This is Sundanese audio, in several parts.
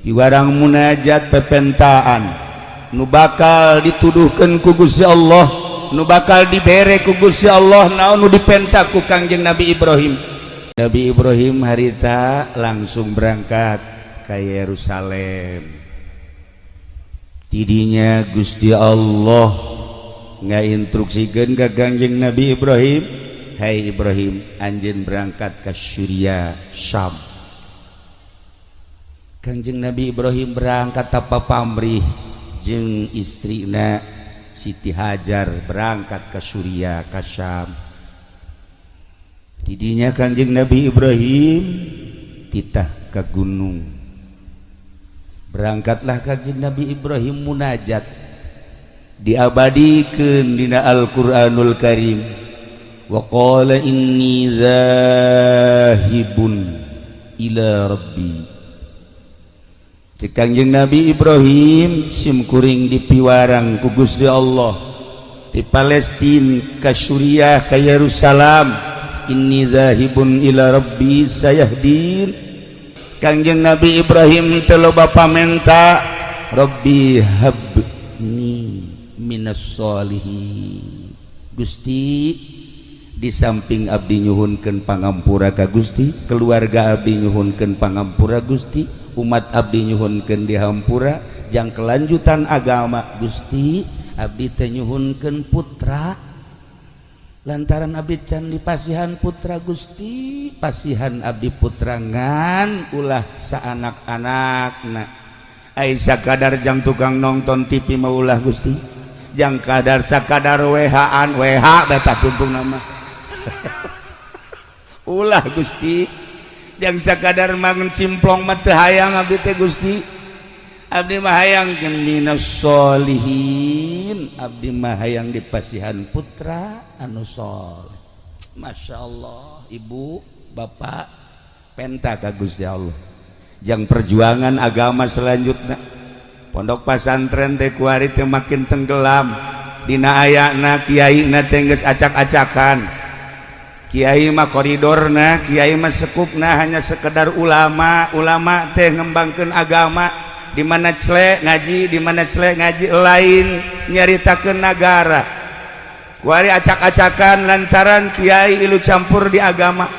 Piwarang munajat pepentaan nu bakal dituduhkeun ku Gusti Allah, nu bakal dibere ku Gusti Allah. Naon nu dipenta ku Kangjeng Nabi Ibrahim? Nabi Ibrahim harita langsung berangkat ke Yerusalem. Tidinya Gusti Allah ngainstruksikeun ka Kangjeng Nabi Ibrahim, "Hai Ibrahim, anjeun berangkat ke Syria, Syam." Kangjeng Nabi Ibrahim berangkat tanpa pamrih jeung istrina Siti Hajar, berangkat ke Suriah, ke Syam. Tidinya Kangjeng Nabi Ibrahim titah ke gunung. Berangkatlah Kangjeng Nabi Ibrahim munajat, diabadikeun dina Al-Qur'anul Karim, wa qala inni zahibun ila rabbi. Cek Kangjeng Nabi Ibrahim, sim kuring dipiwarang ku Gusti Allah di Palestina ka Suriah, ka Yerusalem, inni zahibun ila rabbi sayahdin. Kangjeng Nabi Ibrahim teu loba pamenta, rabbi habni minas solihin. Gusti, di samping abdi nyuhunkeun pangampura ka Gusti, keluarga abdi nyuhunkeun pangampura, Gusti, umat abdi nyuhunkeun dihampura jang kelanjutan agama, Gusti, abdi teh nyuhunkeun putra lantaran abdi can dipasihan putra. Gusti, pasihan abdi putra ngan ulah saanak-anakna. Ai sakadar jang tukang nonton TV mah ulah, Gusti, jang kadar sakadar WH-an, WH beta tuntung nama ulah, Gusti, jang sakadar mangan simplong mah teu hayang abdi teh. Gusti, abdi mah hayang minas solihin, abdi mah hayang dipasihan putra anu soleh. Masya Allah, ibu bapak penta ka Gusti Allah jang perjuangan agama selanjutnya. Pondok pasantren teh kuari teh makin tenggelam dina ayana kiai na teh geus acak-acakan. Kiai mah koridorna, kiai mah sekupna hanya sekedar ulama. Ulama teh ngembangkeun agama, di mana cele ngaji, di mana cele ngaji, lain nyaritakeun nagara. Kuari acak-acakan lantaran kiai ilu campur di agama,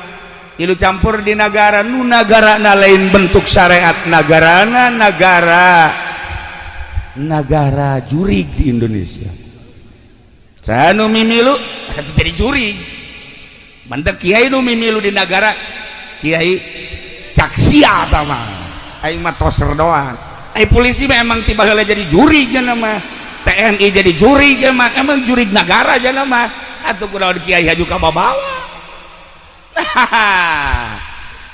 ilu campur di negara. Nu nagara na lain bentuk syariat nagarana, nagara nagara jurig di Indonesia. Sanu mimilu jadi jurig. Mantep kiai nu mimilu di negara, kiai cak sia mah, aing mah toser doang. Ai polisi mah emang tiba heula jadi jurig mah, TNI jadi jurig mah, emang jurig negara aja mah. Atuh kunaon kiai haju ka babawa?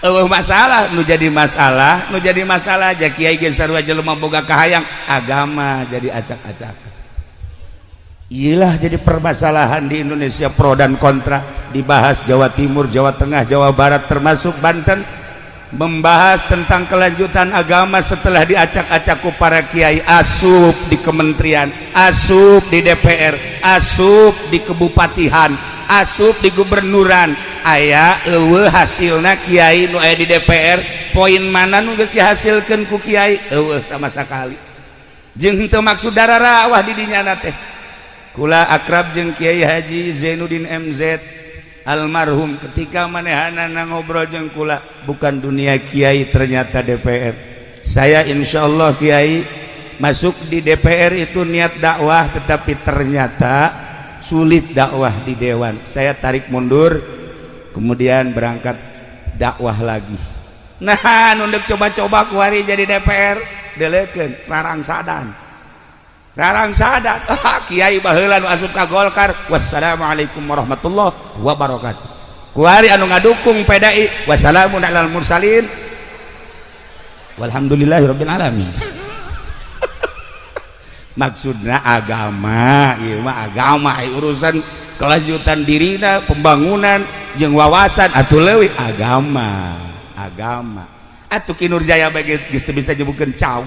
Eueuh masalah. Nu jadi masalah, nu jadi masalah aja kiai ge sarua jelema boga kahayang, agama jadi acak-acakan. Iyalah, jadi permasalahan di Indonesia, pro dan kontra dibahas Jawa Timur, Jawa Tengah, Jawa Barat, termasuk Banten, membahas tentang kelanjutan agama setelah diacak-acak ku para kiai asup di kementerian, asup di DPR, asup di kebupatihan, asup di gubernuran. Aya eueuh hasilna kiai nu aya di DPR? Poin mana nu geus dihasilkeun ku kiai? Eueuh sama sekali. Jeung henteu maksud dararawah di dinya teh. Kula akrab jeung Kiai Haji Zainuddin MZ almarhum. Ketika manehanana ngobrol jeung kula, bukan dunia kiai, ternyata DPR. Saya insya Allah, Kiai, masuk di DPR itu niat dakwah, tetapi ternyata sulit dakwah di dewan. Saya tarik mundur, kemudian berangkat dakwah lagi. Nah, nunduk coba-coba kuari jadi DPR, delekeun rarangsadan rarangsadan. Kiai baheula nu asup ka Golkar, wassalamualaikum warahmatullahi wabarakatuh. Kuari anu ngadukung PDI, wassalamun alal mursalin walhamdulillahirabbil alamin. Maksudnya agama ieu mah, agama urusan kelanjutan dirina, pembangunan jeung wawasan atuh leuwih agama. Agama atuh Ki Nurjaya bagi geus teu bisa nyebutkeun cau.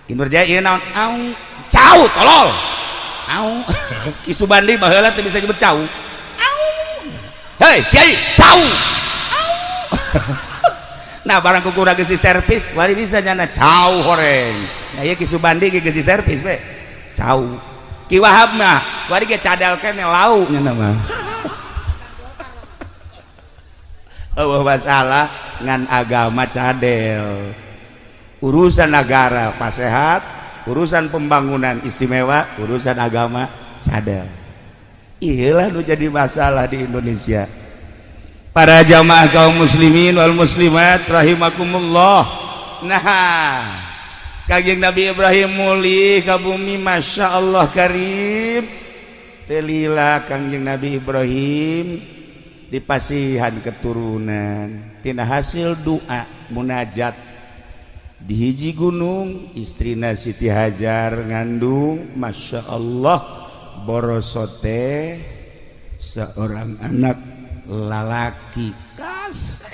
Ki Nurjaya ieu naon? Au, cau tolol, au. Ki Subandi baheula teu bisa nyebut cau. Au, hei kiai, cau, au. Nah, barang ku kurang geus servis wari bisa nyana cau horeng. Nah, ieu Ki Subandi ge geus servis we cau. Ki Wahab mah wari ge cadal kene lau nyana mah. Eueuh masalah ngan agama cadel. Urusan negara pasehat, urusan pembangunan istimewa, urusan agama cadel. Iyalah nu jadi masalah di Indonesia. Para jamaah kaum muslimin wal muslimat rahimakumullah. Nah, Kangjeng Nabi Ibrahim mulih ka bumi, Masya Allah karim. Telila Kangjeng Nabi Ibrahim dipasihan keturunan tina hasil doa munajat di hiji gunung, istrina Siti Hajar ngandung. Masya Allah, borosote seorang anak lalaki kasep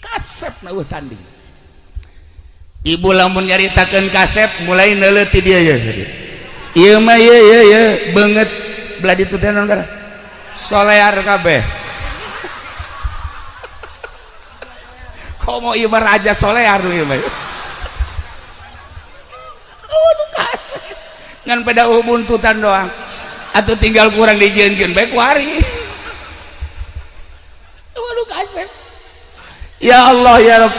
kasep na tanding. Ibu lamun nyaritakeun kasep mulai neuleuti dia ya. Ieu mah ye ye ye beungeut belah ditu teh naon gara solear kabeh. Komo ieu mah raja solear ieu mah. Aduh kasep ngan pada buntutan doang atau tinggal kurang dijieunkeun bae ku ari. Waduh kasep. Ya Allah ya Rabb.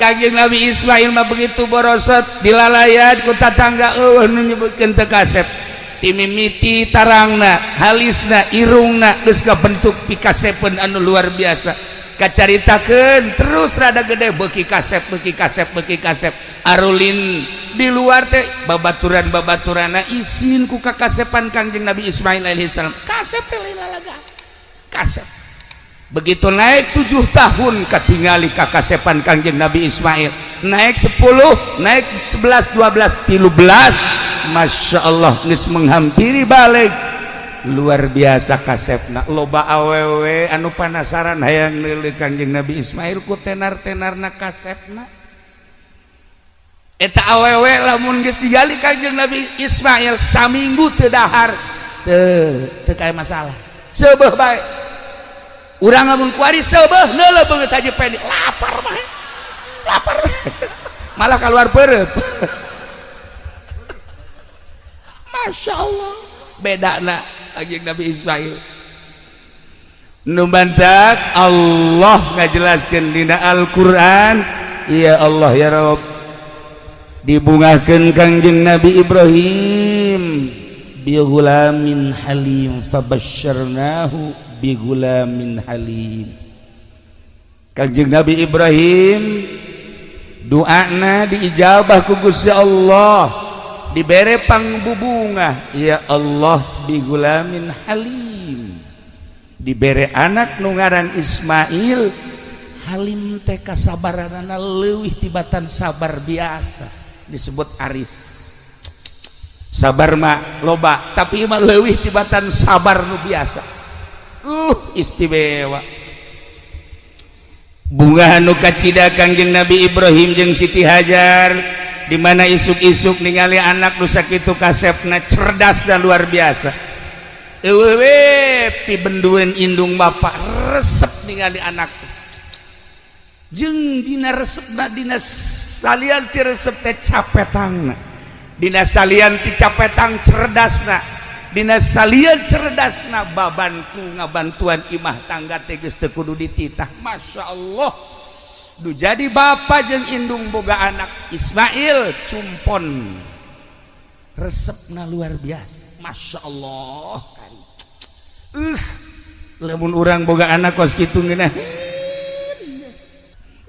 Kangjeng Nabi Ismail mah begitu borosot dilalayan ku tatangga eueuh nu nyebutkeun teu kasep. Timimiti tarangna, halisna, irungna geus kabentuk pikasepeun anu luar biasa. Kacaritakeun terus rada gede beuki kasep beuki kasep beuki kasep. Arulin di luar teh babaturan-babaturana isin ku kakasepan Kangjeng Nabi Ismail alaihissalam. Kasep teh lalaga. Kasep. Begitu naik 7 tahun katingali kakasepan Kangjeng Nabi Ismail. Naik 10, naik 11, 12, 13. Masya Allah geus menghampiri balik. Luar biasa kasepna. Loba awewe anu panasaran hayang neuleuh Kangjeng Nabi Ismail ku tenar-tenarna kasepna. Eta awewe lamun geus digali Kangjeng Nabi Ismail saminggu teu dahar teu teu kaya masalah. Seubeuh bae. Urang lamun kuari seubeuh neuleuh beungeut Haji Pendi lapar mah. Lapar. Malah keluar perep. Masya Allah bedana Kangjeng Nabi Ismail. Nu bantak Allah ngajelaskeun dina Al-Qur'an, ya Allah ya Rabb, dibungahkeun Kangjeng Nabi Ibrahim bi ghulamin halim fabasyarnahu bi ghulamin halim. Kangjeng Nabi Ibrahim doana diijabah ku Gusti Allah, dibere pangbubungah ya Allah bi ghulamin halim, dibere anak nu ngaran Ismail. Halim teh kasabaranana leuwih tibatan sabar biasa, disebut aris. Sabar mah loba, tapi mah leuwih tibatan sabar nu biasa. Istimewa. Bunga anu kacida Kangjeng Nabi Ibrahim jeung Siti Hajar, di mana isuk-isuk ningali anak nu sakitu kasepna cerdas dan luar biasa. Eueuh we pibendueun indung bapak resep ningali anak. Jeung dina resepna dina salian ti resep teh capetangna. Dina salian ti capetang cerdasna. Dina salian cerdasna babantu ngabantuan imah tangga teh geus teu kudu dititah. Masya Allah. Du jadi bapa jeung indung boga anak Ismail cumpon. Resepna luar biasa. Masya Allah. Lamun urang boga anak kos kitu ngeunah.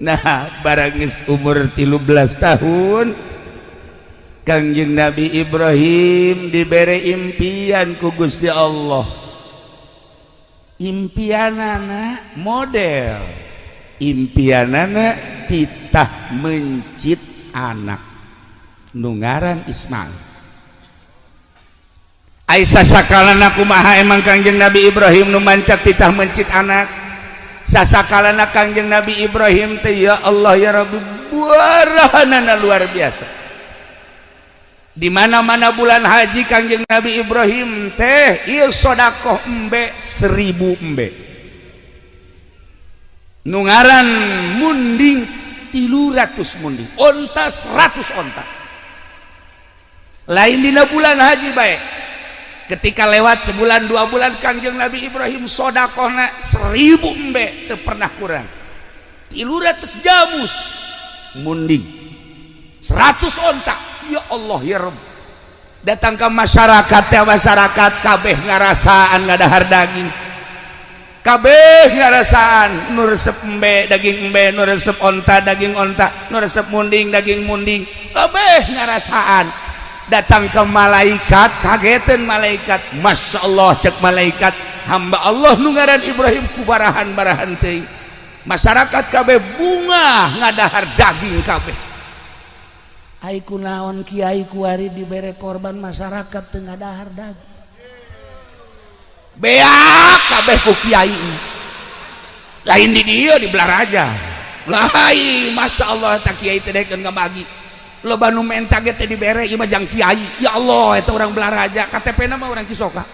Nah, barang geus umur 13 tahun Kangjeng Nabi Ibrahim dibere impian ku Gusti Allah. Impianana model, impianana titah mencit anak nu ngaran Ismail. Aisyah sakalana kumaha emang Kangjeng Nabi Ibrahim nu mancak titah mencit anak? Sasakalana Kangjeng Nabi Ibrahim teh ya Allah ya Rabbi buarahanana luar biasa. Di mana-mana bulan haji Kangjeng Nabi Ibrahim teh ieu sedekah embe 1000 embe. Nu ngaran munding 300 munding, onta 100 onta. Lain dina bulan haji bae. Ketika lewat sebulan 2 bulan Kangjeng Nabi Ibrahim sodakohna 1000 embe teu pernah kurang. 300 jamus munding, 100 onta. Ya Allah ya Rabb. Datang ke masyarakat ya, masyarakat kabeh ngarasaan ngadahar daging. Kabeh ngarasaan nu resep embe daging embe, nu resep onta daging onta, nu resep munding daging munding. Kabeh ngarasaan. Datang ke malaikat, kagetan malaikat. Masya Allah cek malaikat, hamba Allah nu ngaran Ibrahim kubarahan-barahan teuing. Masyarakat kabeh bunga ngadahar daging kabeh. Ai kunaon kiai kuari dibere korban masyarakat teu ngadahar daging. Beak kabeh ku kiai. Lain di dieu di Belaraja. Lain Masya Allah tak kiai teh dekeun ngabagi. Loba nu menta ge teh dibere ieu mah jang kiai. Ya Allah eta urang Belaraja, KTP-na mah urang Cisoka.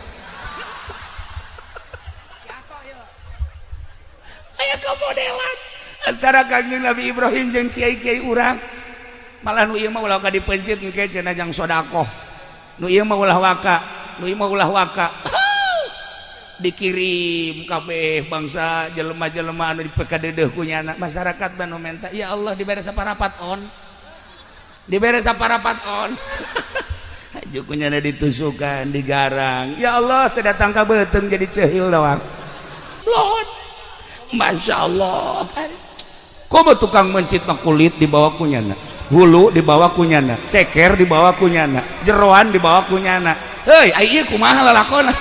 Aya kamodelan antara Kangjeng Nabi Ibrahim jeung kiai-kiai urang. Malah nu ieu mah ulah ka dipencit engke cenah jang sodakoh. Nu ieu mah ulah waka, nu ieu mah ulah waka. Dikirim kabeh bangsa jelema-jelema anu dipekadeudeeh ku nyana. Masyarakat banu menta, ya Allah dibere saparapat on. Dibere saparapat on. Haju ku nyana ditusukan, digarang. Ya Allah teu datang ka beuteung jadi ceuhil doang. Lohon. Masya Allah. Komo tukang mencit mah kulit dibawa ku nyana, hulu dibawa ku nyana, ceker dibawa ku nyana, jeroan dibawa ku nyana. Heuy, ai ieu kumaha lalakona?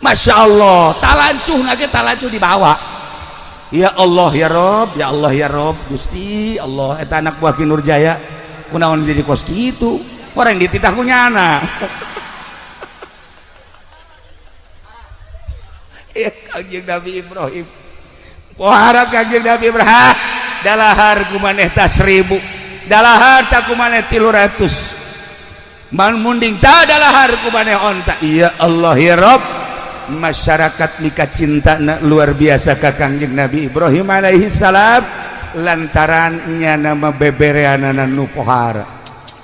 Masya Allah, talancuh nage talancuh dibawa. Ya Allah ya Rob, ya Allah ya Rob, Gusti Allah eta anak buah Ki Nurjaya kunaon jadi kos kitu, orang dititah ku nyana. Ya Kangjeng Nabi Ibrahim. Pohara Kangjeng Nabi Ibrahim, dalahar kumaneh ta 1000, dalahar ta kumaneh 300. Man munding ta dalahar kumaneh onta. Ya Allah ya Rob, masyarakat mika cinta luar biasa ka Kangjeng Nabi Ibrahim alaihi salam lantaran nyana mah bebereanana nu pohara.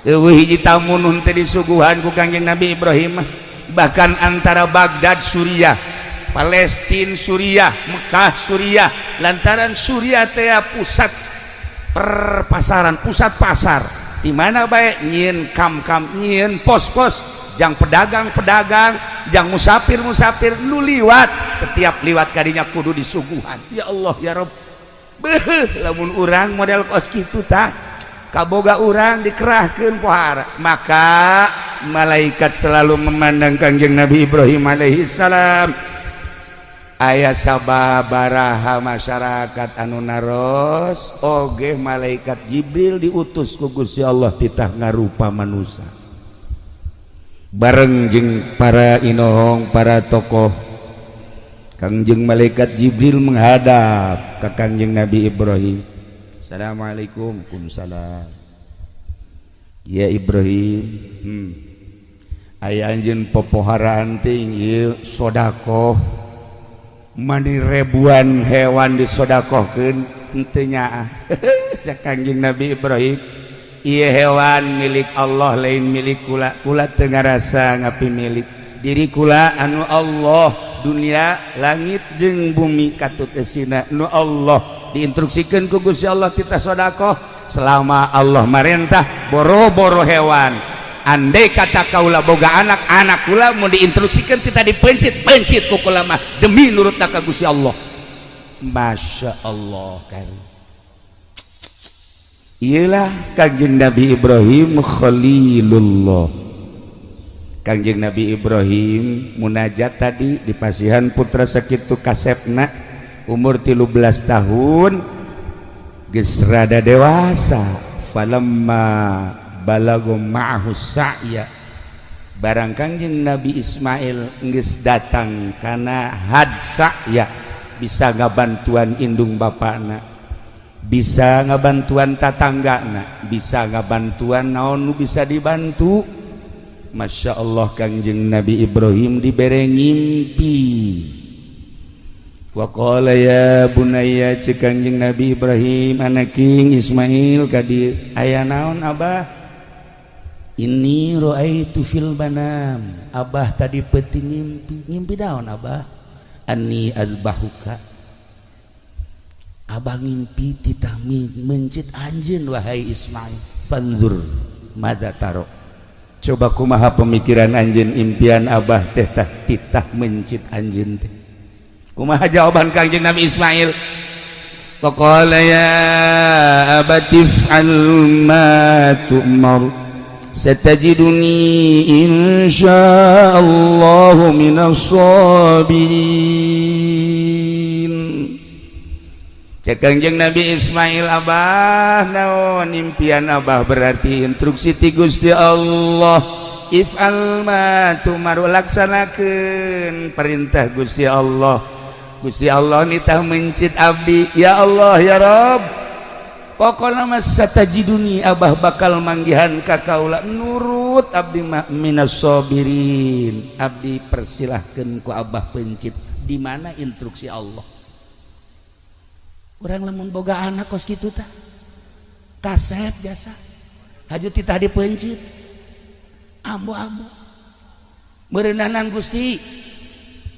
Eueuh hiji tamu nu teu disuguhan ku Kangjeng Nabi Ibrahim, bahkan antara Baghdad Suriah, Palestina Suriah, Mekah Suriah, lantaran Suriah teh pusat perpasaran, pusat pasar. Di mana bae nyieun kam-kam, nyieun pos-pos, jang pedagang-pedagang, jang musafir-musafir nu liwat, setiap liwat kadinya kudu disuguhan. Ya Allah ya Rabb. Beuh, lamun urang model kos kitu tah, kaboga urang dikerahkeun pohara. Maka malaikat selalu memandang Kangjeng Nabi Ibrahim alaihi salam. Aya sababaraha masyarakat anu naros oge malaikat Jibril diutus ku Gusti Allah titah ngarupa manusia bareng jeung para inohong para tokoh. Kangjeng malaikat Jibril menghadap ka Kangjeng Nabi Ibrahim. Assalamualaikum. Waalaikumsalam. Ya Ibrahim, aya anjeun popoharaan teh ieu sodakoh mani ribuan hewan disodakohkeun henteu nyaah. Cak Kangjeng Nabi Ibrahim, ieu hewan milik Allah lain milik kula. Kula teu ngarasa ngapi milik diri kula anu Allah, dunia langit jeung bumi katut eusina nu Allah. Diinstruksikeun ku Gusti Allah titah sodakoh selama Allah marentah boro-boro hewan. Andai kata kaula boga anak, anak kula mau diinstruksikan kita dipencit-pencit ku kula mah demi nurut ka Gusti Allah. Masya Allah kan. Iyalah Kangjeng Nabi Ibrahim Khalilullah. Kangjeng Nabi Ibrahim munajat tadi di pasihan putra sakitu kasepna umur 13 tahun geus rada dewasa. Falamma balago ma'ahu sa'ya, barang Kangjeng Nabi Ismail geus datang kana had sa'ya, bisa ngabantuan indung bapakna, bisa ngabantuan tatanggana, bisa ngabantuan naon nu bisa dibantu. Masya Allah Kangjeng Nabi Ibrahim dibere ngimpi. Wa qala ya bunayya, cek Kangjeng Nabi Ibrahim anaking Ismail ka dieu, aya naon Abah? Inni ra'aitu fil manam, Abah tadi peuting ngimpi. Ngimpi naon Abah? Anni azbahuka, Abah ngimpi titah mencit anjeun wahai Ismail. Fanzur madza taro, coba kumaha pemikiran anjeun impian Abah teh tah titah mencit anjeun teh. Kumaha jawaban Kangjeng Nabi Ismail? Faqala ya abati if'al ma tu'mar satajiduni insyaallahu minas sabirin. Cek Kangjeng Nabi Ismail, Abah naon impian Abah berarti instruksi ti Gusti Allah. If'al ma tu'mar, laksanakeun perintah Gusti Allah. Gusti Allah nitah mencit abdi, ya Allah ya Rob, pokokna mah satajiduni, Abah bakal manggihan ka kaula nurut abdi mah minas sabirin. Abdi persilahkeun ku Abah pencit. Di mana instruksi Allah? Urang lamun boga anak kos kitu tah kasep biasa haju titah dipencit ambo-ambo meureunanan Gusti.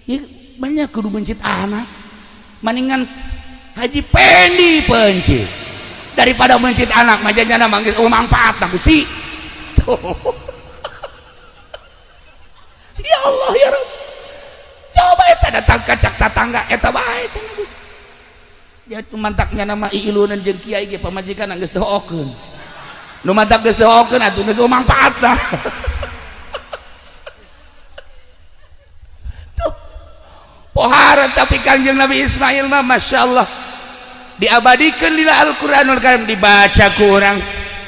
Ya, banyak kudu mencit anak, maningan Haji Pendi pencit daripada mencit anak majanya manggil oh manfaat nah Gusti. Ya Allah ya Rabb, coba eta datang kacak tatangga eta bae cenah Gusti. Ya mantaknya nama iilunan jeung kiai ge pamajikan geus doakeun nu mantak geus doakeun atuh geus manfaat lah. Pohara tapi Kangjeng Nabi Ismail mah Masya Allah diabadikan lila Al-Quranul Karim dibaca ku urang.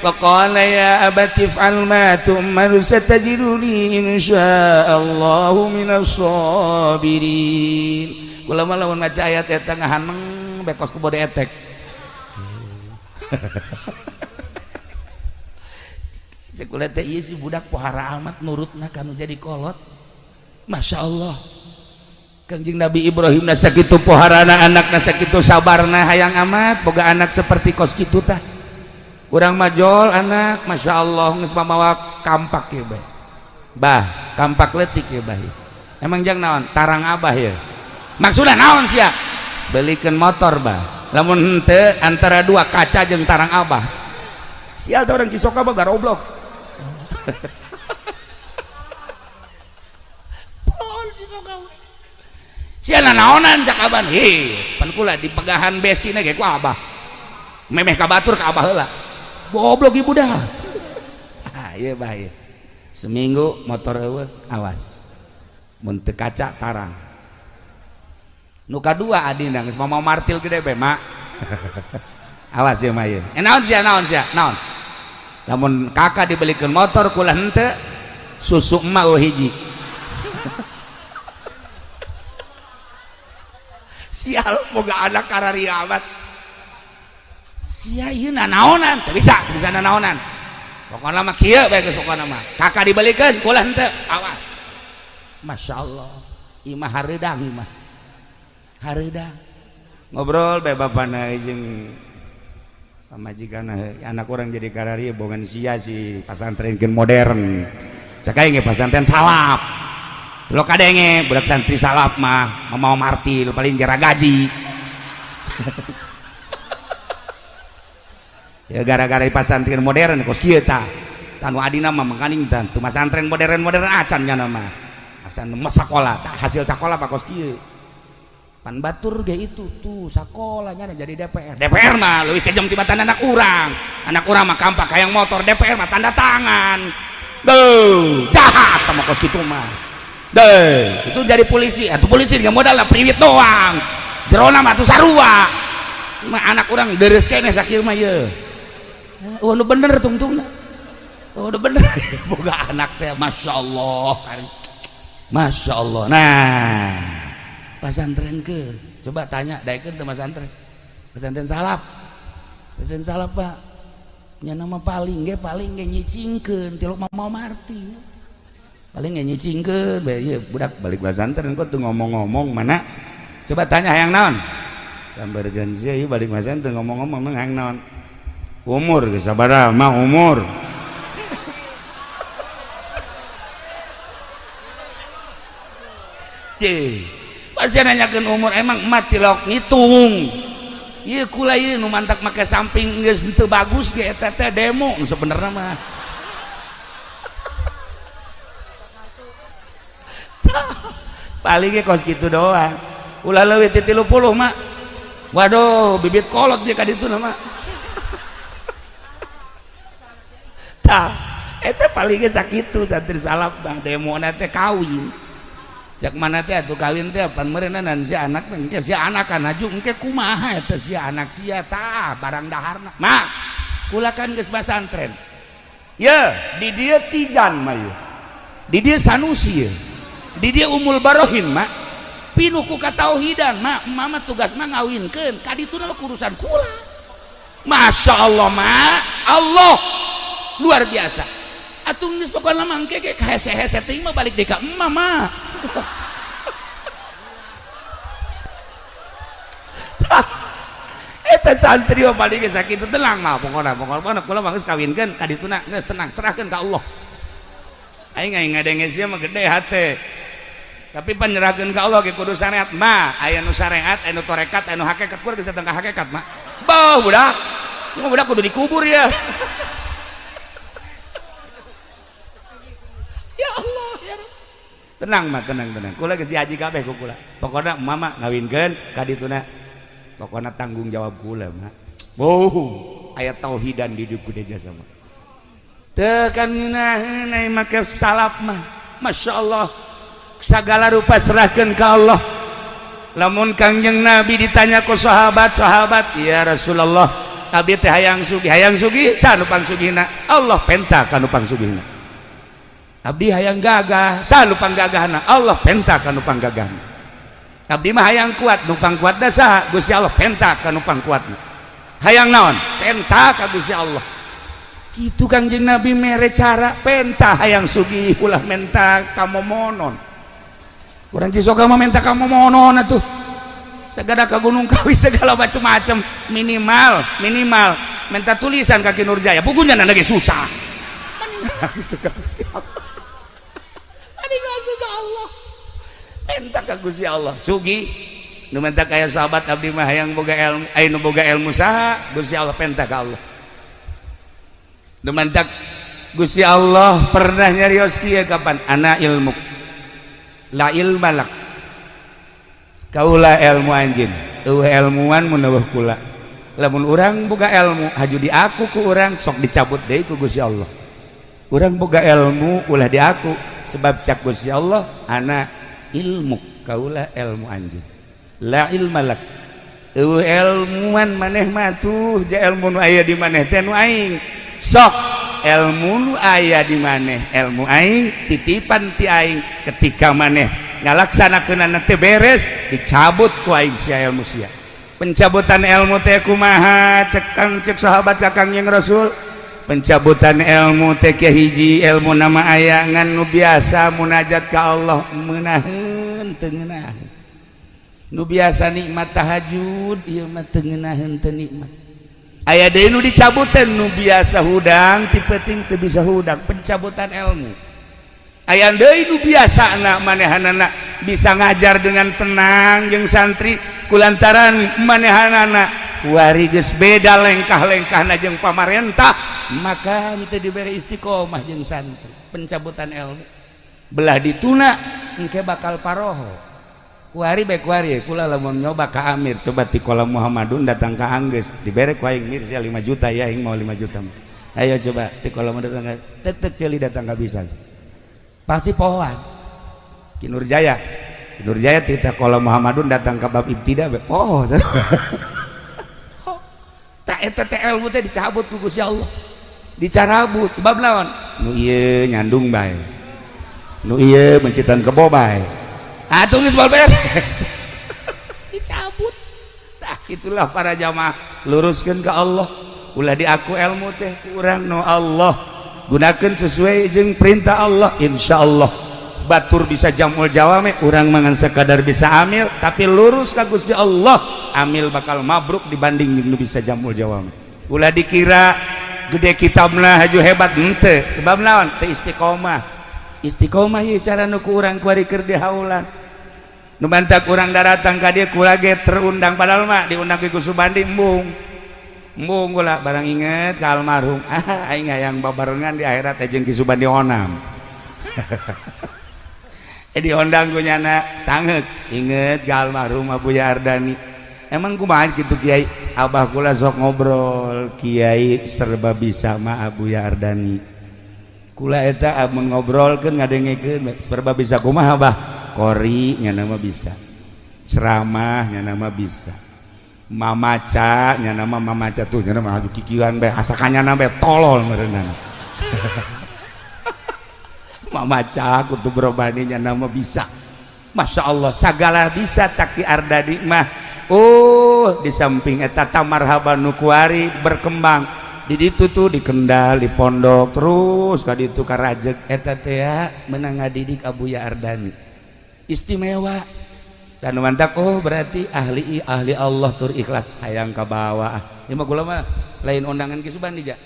Faqala ya abati if'al ma tu'mar satajiduni insyaallahu minas sabirin. Kula mah lamun maca ayat eta ngahaneng bekos ku bode etek. Cek kula teh ieu si budak pohara amat nurutna kanu jadi kolot. Masya Allah. Kangjeng Nabi Ibrahim na sakitu poharana anakna sakitu sabarna hayang amat boga anak seperti kos kitu tah. Urang majol anak Masya Allah geus mamawa kampak ye bae. Bah, kampak leutik ye bah. Emang jang naon? Tarang abah ye. Maksudna naon sia? Belikeun motor bah. Lamun henteu antara dua kaca jeung tarang abah. Sial teh urang Cisoka mah garoblok. Pol Cisoka. Sia naonan cak aban, hei pan kula dipegahan besina ge ku abah, memeh ka batur ka abah heula, goblok ibu dah. Ah ieu bahaya, seminggu motor eueuh awas, mun teu kaca tarang. Nu kadua adina geus mau martil gede be mak, awas ieu mah ieu. Naon sia naon sia naon? Lamun kakak dibelikeun motor kula henteu, susu emak eueuh hiji. Sial boga anak kararia amat. Sia ieu nanaonan teu bisa, teu bisa nanaonan. Pokona mah kieu bae geus pokona mah. Kakak dibelikeun kula henteu, awas. Masya Allah, ieu mah hareudang ieu mah. Hareudang. Ngobrol bae bapana jeung pamajikanna, anak urang jadi kararia bongan sia si pasantrenkeun modern. Cak aing ge pasantren salaf. Lo kadenge budak santri salaf mah mau martil paling jera gaji. Ya gara-gara di pasantren modern kos kieu tah. Tanu adina mah mangkaning tah teu masantren modern-modern acan nya mah. Asan mah sakola tah hasil sakola mah kos kieu. Pan batur ge itu tuh sakolanya jadi DPR. DPR mah leuwih kejam tibatan anak urang. Anak urang mah kampak hayang motor, DPR mah tanda tangan. Duh, jahat sama kos kitu mah. Deh, itu jadi polisi, atau polisi dengan modal lah priwit doang. Jerona mah tuh sarua. Mah anak urang deres keneh sakieu mah ye. Oh, nu bener tungtungna. Oh, nu bener. Boga anak teh Masya Allah. Masya Allah. Nah, pasantren ke. Coba tanya daekeun teu pasantren. Pasantren salaf. Pasantren salaf, Pak. Nya nama paling ge nyicingkeun tilok mau marti. Paling nyicingkeun bae ieu budak balik pasantren kok tuh ngomong-ngomong mana Coba tanya hayang naon? Sambarkeun sia ieu balik masan teu ngomong-ngomong mah hayang naon? Umur geus sabaraha mah umur. Cih, pasti nanyakeun umur emang emak tilok ngitung. Ieu kula ieu nu mantak make samping geus teu bagus ge eta teh demo sebenarnya mah. Paling ge kos kitu doang. Ulah leuwih ti 30 mak. Waduh, bibit kolot dia ka ditu mah. Tah, eta paling ge sakitu santri salaf mah demona teh kawin. Cak mana teh atuh kawin teh pan meureunna si anak teh engke si anak kan aju engke kumaha eta si anak sia tah barang daharna. Mak, kula kan geus basantren. Ye, di dieu Tijan mah ye. Di dieu Sanusi ye. Di dieu Umul Barohin mak. Pinuh ku katauhidan mak, mama tugas mah ngawinkeun, ka dituna mah urusan kula. Masya Allah mak, Allah luar biasa. Atuh geus pokona mah engke ge hese-hese teuing mah balik deui ka emak mah. Eta santri mah paling geus sakitu tenang mah pokona pokona kula mah geus kawinkeun ka dituna geus tenang serahkeun ka Allah. Aing aing ngadenge sia mah gede hate. Tapi panyerahkeun ka Allah ge kudu syariat mah, aya nu syariat, aya nu tarekat, aya nu hakikat, kudu geus datang ka hakikat mah. Beuh budak. Ieu mah budak kudu dikubur ya. Ya Allah ya Rabb. Tenang mah, tenang tenang. Kula geus dihaji kabeh ku kula. Pokona mama ngawinkeun ka dituna. Pokona tanggung jawab kula mah. Oh, aya tauhidan di dieu kudu jasa mah. Teu kan ngeunaheun ai make salaf mah. Masya Allah. Segala rupa serahkeun ka Allah. Lamun Kangjeng Nabi ditanya ku sahabat-sahabat, "Ya Rasulullah, abdi teh hayang sugih saha nu pangsugihna?" Allah penta ka nu pangsugihna. Abdi hayang gagah, saha nu panggagahna? Allah penta ka nu panggagahna. Abdi mah hayang kuat, nu pangkuatna saha? Gusti Allah penta ka nu pangkuatna. Hayang naon? Penta ka Gusti Allah. Kitu Kangjeng Nabi mere cara penta hayang sugih ulah menta kamomonon. Urang Cisoka mah menta kamomonon atuh. Segala ka Gunung Kawi segala macam-macam, minimal minimal menta tulisan ka Ki Nurjaya. Pugunya lagi susah. Suka Gusti Allah. Allah. Penta ka Gusti Allah. Sugi nu menta kaya sahabat abdi mah hayang boga ilmu, aya nu boga ilmu saha? Gusti Allah penta ka Allah. Nu menta Gusti Allah pernah nyarios kieu kapan? Ana ilmu. La ilma lak. Kaula ilmu anjeun. Eueuh ilmuan mun eueuh kula. Lamun urang boga ilmu haju diaku ku urang sok dicabut deui ku Gusti Allah. Urang boga ilmu ulah diaku sebab cak Gusti Allah ana ilmu kaula ilmu anjeun. La ilma lak. Eueuh ilmuan maneh mah tuh ja ilmu nu aya di maneh teh nu aing. Sok ilmu nu aya di maneh ilmu aing titipan ti aing ketika maneh ngalaksanakeunana teh beres dicabut ku aing sia ilmu sia. Pencabutan ilmu teh kumaha cek kang cek sahabat ka Kangjeng Rasul? Pencabutan ilmu teh hiji ilmu nama aya ngan nu biasa munajat ka Allah meunaheun teu ngeunaheun. Nu biasa nikmat tahajud ieu mah teu ngeunaheun teu nikmat. Aya deui nu dicabutan nu biasa hudang ti peuting teu bisa hudang, pencabutan ilmu. Aya deui nu biasana manehanana bisa ngajar dengan tenang jeung santri kulantaran manehanana wari geus beda lengkah-lengkahna jeung pamarentah maka teu dibere istiqomah jeung santri, pencabutan ilmu. Belah dituna engke bakal paroho. Kuari bae kuari kula lamun nyoba ka Amir coba ti kolam Muhammadun datang ka Anggeus dibere ku aing mir sia 5 juta ya aing mau 5 juta. Ayo coba ti kolam datang ka tetek ceuli datang ka bisa. Pasti pohoan. Ki Nurjaya. Ki Nurjaya ti kolam Muhammadun datang ka bab ibtida bae poho. Tak eta teh ilmu teh dicabut ku Gusti Allah. Dicarabut sebab lawan nu ieu nyandung bae. Nu ieu mencitan kebo bae. Atuh geus beres. Dicabut. Tah itulah para jamaah luruskeun ka Allah. Ulah diaku ilmu teh ku urang nu Allah. Gunakeun sesuai jeung perintah Allah insyaallah. Batur bisa jamul jawame, urang mangan sekadar bisa amil, tapi lurus ka Gusti Allah, amil bakal mabruk dibanding jeung nu bisa jamul jawame. Ulah dikira gede kitabna haju hebat, henteu. Sebab naon? Teu istiqomah. Istiqomah ieu cara nu ku urang kuari keur dihaulan. Nu mantak urang daratang ka dieu, kula ge terundang, padahal mah diundang ku Subandi embung. Embung kula, barang inget ka almarhum. Ah, aing hayang babarengan di akhirat jeung Ki Subandi Onam. Eh, diundang ku nyana sangeuk, inget ka almarhum Abuya Ardani. Emang kumaha kitu, Kiai? Abah kula sok ngobrol, kiai serba bisa mah Abuya Ardani. Kula eta amun ngobrolkeun, ngadengekeun, serba bisa kumaha, Abah? Qori nyana mah bisa. Ceramah nyana mah bisa. Mamaca nyana mah, mamaca tuh nyana mah aju kikieuan bae, asa kanyana bae tolol meureunana. Mamaca kutub robani nyana mah bisa. Masya Allah, sagala bisa Taki Ardani mah. Oh, di samping eta tamarhaban nu kuari berkembang di ditu tuh, di Kendal, di pondok, terus ka ditu ka Rajeg eta teh menang ngadidik Abuya Ardani istimewa dan mantak. Oh, berarti ahli ahli Allah tur ikhlas, hayang ka bawah. Ah, ieu mah kula mah lain undangan Ki Subandi ja,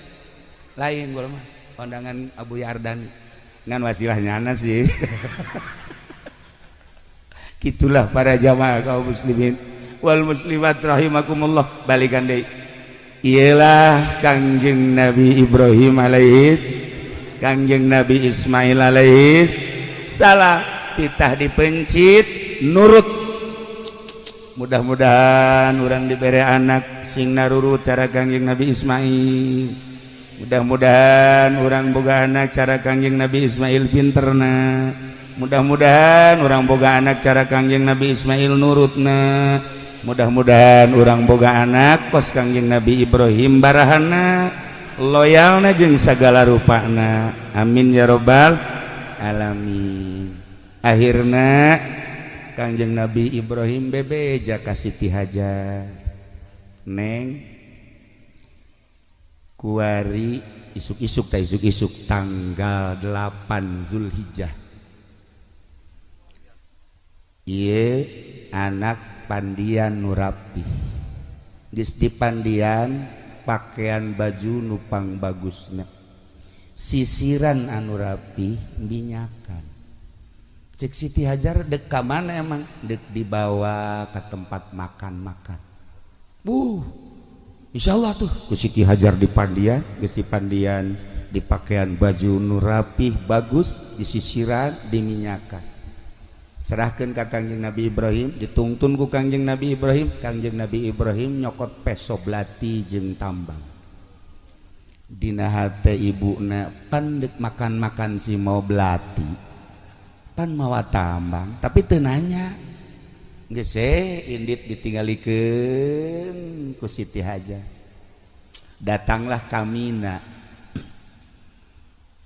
lain, kula mah undangan Abuya Ardani ngan wasilah nyana sih. Gitulah para jamaah kaum muslimin wal muslimat rahimakumullah. Balikan deui, iyalah Kangjeng Nabi Ibrahim alaihis, Kangjeng Nabi Ismail alaihis salam, titah dipencit nurut. Mudah-mudahan urang diberi anak sing narurut cara Kangjeng Nabi Ismail. Mudah-mudahan urang boga anak cara Kangjeng Nabi Ismail pinterna. Mudah-mudahan urang boga anak cara Kangjeng Nabi Ismail nurutna. Mudah-mudahan urang boga anak kos Kangjeng Nabi Ibrahim barahana, loyalna, jeung sagala rupana. Amin ya robbal alamin. Akhirna Kangjeng Nabi Ibrahim bebeja ka Siti Hajar, "Neng, kuari isuk-isuk ta, isuk-isuk tanggal 8 Zulhijjah ieu anak pandian nu rapih, geus dipandian, pakaian baju nupang bagusna, sisiran anu rapi, minyakan." Cek Siti Hajar, "Dek ka mana emang?" "Dek dibawa ke tempat makan-makan." Insya Allah tuh ku Siti Hajar dipandian, geus dipandian, dipakaian baju nu rapih bagus, disisiran, diminyakan, serahkan ke Kangjeng Nabi Ibrahim, ditungtun ku Kangjeng Nabi Ibrahim. Kangjeng Nabi Ibrahim nyokot peso belati jeung tambang. Dina hate ibuna, "Pan dek makan-makan si mau belati, pan mawa tambang." Tapi teu nanya, geus indit ditinggalikeun ku Siti Hajar. Datanglah kamina.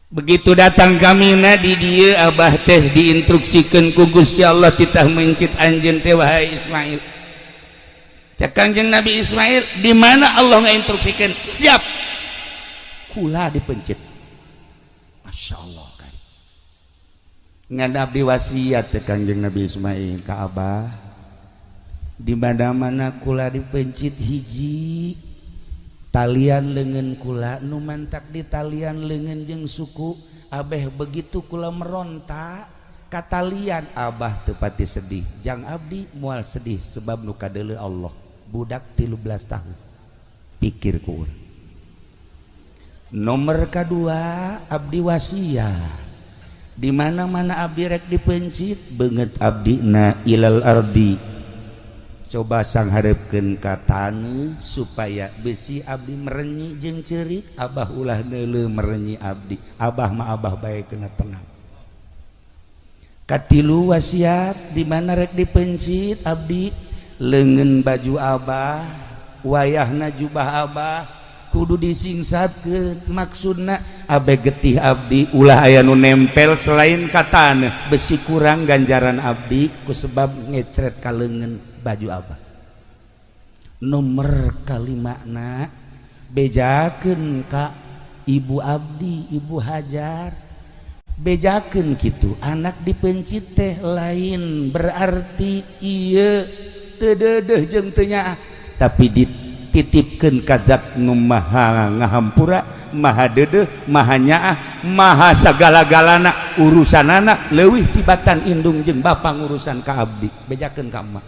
Begitu datang kamina di dieu, Abah teh diinstruksikan ku Gusti Allah, titah mencit anjeun teh, wahai Ismail. Cek Kangjeng Nabi Ismail, "Di mana Allah ngainstruksikan?" "Siap, kula dipencit." Masya Allah kan, "Ngan abdi wasiat," cek Kangjeng Nabi Ismail ka Abah, "di mana-mana kula dipencit, hiji, talian lengan kula nu mantak di talian lengan jeung suku abeh, begitu kula meronta katalian, Abah tepati sedih, jang abdi mual sedih, sebab nu kadeuleu Allah." Budak 13 tahun pikir ku urang. "Nomor kedua, abdi wasiat, di mana-mana abdi rek dipencit, beungeut abdi na ilal ardi, coba sangharepkeun ka taneuh supaya besi abdi merenyi jeung ceurik. Abah ulah neuleu merenyi abdi, Abah mah Abah bae kena tenang." Katilu wasiat, di mana rek dipencit abdi, leungeun baju Abah, wayahna jubah Abah kudu disingsatkeun, maksudna abe getih abdi ulah aya nu nempel selain ka taneuh, besi kurang ganjaran abdi ku sebab ngecret ka leungeun baju Abah. Nomor kalimana, bejakeun ka ibu abdi, Ibu Hajar, Bejakeun kitu anak dipencit teh lain berarti ieu teu deudeuh jeung teu nyaah, tapi dititipkeun ka zat nu maha ngahampura, maha deudeuh, maha nyaah, maha sagala-galana urusanana leuwih tibatan indung jeung bapa ngurusan ka abdi. Bejakeun ka emak.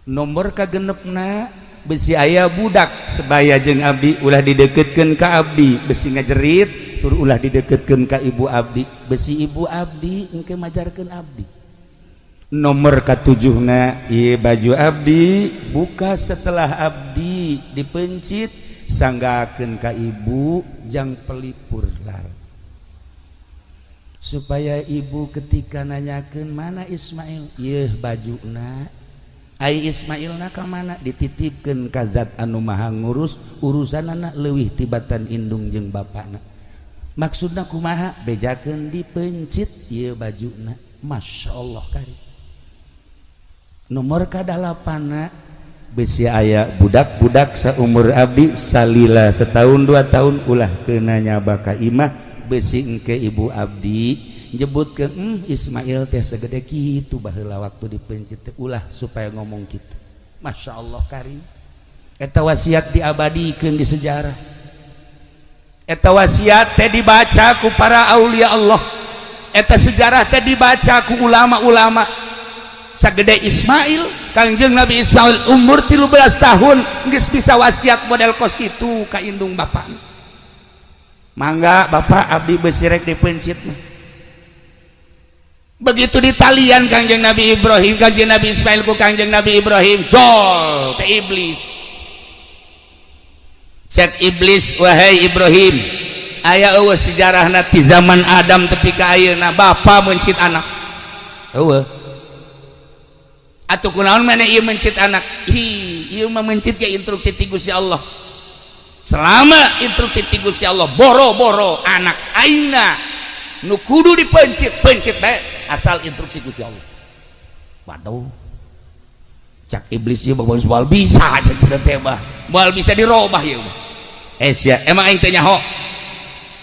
Nomor kagenepna besi aya budak sebaya jeung abdi ulah dideketkeun ka abdi, besi ngajerit tur ulah dideketkeun ka ibu abdi, besi ibu abdi engke majarkeun abdi. Nomor katujuhna ieu baju abdi buka setelah abdi dipencit sanggakeun ka ibu jang pelipur lar, supaya ibu ketika nanyakeun mana Ismail, ieu bajuna. Ai Ismailna ka mana? Dititipkeun ka zat anu maha ngurus urusanana leuwih tibatan indung jeung bapana. Maksudna kumaha? Bejakeun dipencit ieu bajuna. Masya Allah kari. Nomor kadalapanna besi aya budak-budak saumur abdi salila setahun 2 tahun ulah kena nyaba ka imah, besi engke ibu abdi nyebutkeun Ismail teh segede kitu baheula waktu dipencit teh, ulah supaya ngomong kitu. Masya Allah kari. Eta wasiat diabadikeun di sejarah. Eta wasiat teh dibaca ku para aulia Allah. Eta sejarah teh dibaca ku ulama-ulama. Sagede Ismail, Kangjeng Nabi Ismail umur 13 tahun geus bisa wasiat model kos kitu ka indung bapak. Mangga bapak abdi besi rek dipencit mah. Begitu ditalian Kangjeng Nabi Ibrahim, Kangjeng Nabi Ismail ku Kangjeng Nabi Ibrahim, jol teh iblis. Cek iblis, wahai Ibrahim, aya eueuh sejarahna ti zaman Adam tepi ka ayeuna bapa mencit anak. Eueuh. Atuh kunaon maneh ieu mencit anak? Hi, ieu mah mencit ge instruksi ti Gusti Allah. Selama instruksi ti Gusti Allah boro-boro anak aina nu kudu dipencit, pencit bae asal instruksi Gusti Allah. Waduh. Cak iblis ieu bawa moal bisa cenah teh mah. Moal bisa dirobah ieu mah. Eh sia, emang aing teu nyaho.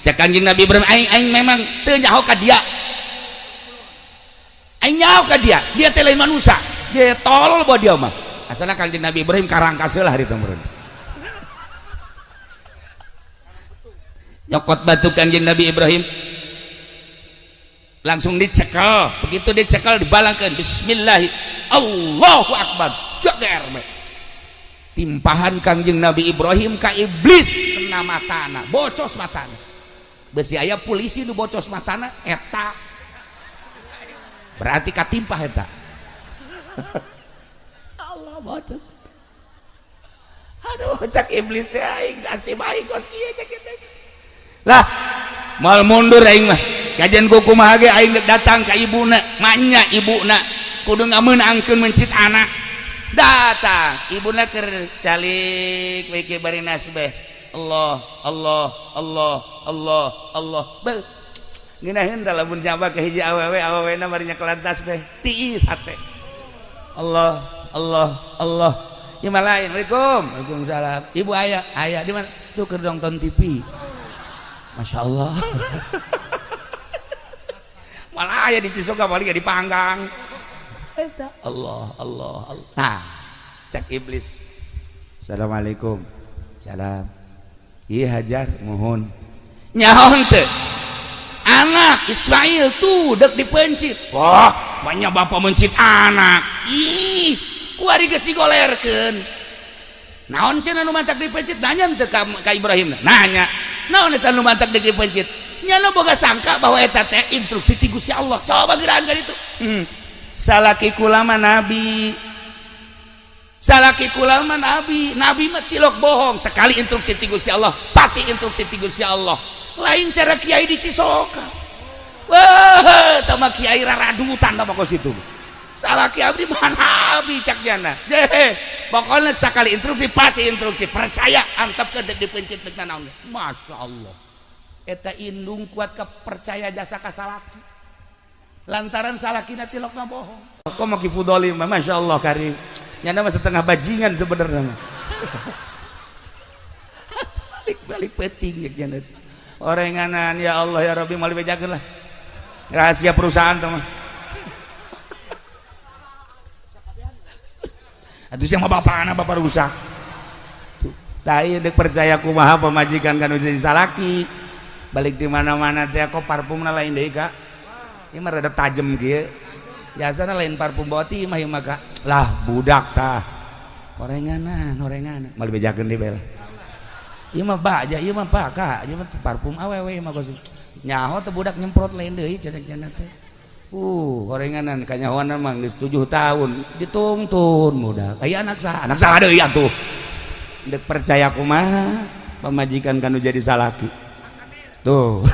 Cak Kanjeng Nabi Ibrahim, aing aing memang teu nyaho ka dia. Aing nyaho ka dia, dia teh lain manusia. Dia tolol bawa dia mah. Asalna Kanjeng Nabi Ibrahim karangkas heula harita meureun. Nyokot batu Kanjeng Nabi Ibrahim langsung dicekel, begitu dicekel dibalangkeun bismillah Allahu akbar, jager we. Timpahan Kangjeng Nabi Ibrahim ka iblis kena matana, bocos matana. Besi aya polisi nu bocos matana eta. Berarti katimpah eta. Allah bocos. Aduh cak iblis teh aing nasib aing kos kieu cak teh. Lah moal mundur aing mah. Kajian ku kumaha ge aing datang ka ibuna, manya ibuna kudu ngameunangkeun mencit anak. Datang ibuna keur calik we ke bari nasbeh. Allah Allah Allah Allah Allah. Beuh. Ngeunaheun da lamun nyaba ka hiji awewe, awewena bari nyekelan tasbeh. Tiis hate. Allah Allah Allah. Ieu mah lain. Waalaikum. Waalaikumsalam. Ibu aya, aya di mana? Tuh keur nonton TV. Masya Allah. Malah aya di Cisoka paling dipanggang. Eta Allah Allah Allah. Nah, cek iblis. Assalamualaikum. Salam. Ieu hajar mohon. Nyaho teu? Anak Ismail tuh dek dipencit. Wah, banyak bapak mencit anak. Ih, kuari geus digolerkeun. Naon cenah nu mantak dipencit? Nanya teu ka Ibrahim. Nanya. Naon eta nu mantak dipencit? Nyana boga sangka bahwa eta teh instruksi ti Gusti Allah. Coba geuraan ka ditu. Salaki kula mah nabi. Salaki kula mah nabi. Nabi mah tilok bohong. Sekali instruksi ti Gusti Allah, pasti instruksi ti Gusti Allah. Lain cara kiai di Cisoka. Wah, tah mah kiai raradutan tah mah kos kitu. Salaki abdi mah nabi cak jana. Deh, pokoknya sekali instruksi pasti instruksi. Percaya antep ke dek dipencit dek naon. Masya Allah. Eta indung kuat kepercaya jasa ka salaki. Lantaran salakina tilokna bohong. Kok mau kifudoli mah Masya Allah karim. Nyana mah setengah bajingan sebenarnya mah. Balik-balik peting ya jana. Orenganan, ya Allah ya Rabbi, moal dibejakeun lah. Rahasia perusahaan tuh mah. Atuh sia mah bapana bapak rusak. Tuh, tah ieu deuk percaya kumaha pamajikan kan jadi salaki. Balik di mana-mana teh kok parfumna lain deui, Kak. Ieu mah rada tajem kieu. Biasana lain parfum boti mah ieu mah, Kak. Lah budak tah. Orenganan, orenganan. Moal dibejakeun deui bae lah. Ieu mah baja, ieu mah pak, Kak. Ieu mah parfum awewe mah kos. Nyaho teh budak nyemprot lain deui cenah teh. Orenganan kanyahoana mah geus 7 tahun ditungtun budak. Aya anak saha? Anak saha deui atuh. Deuk percaya kumaha pamajikan kanu jadi salaki. Tuh.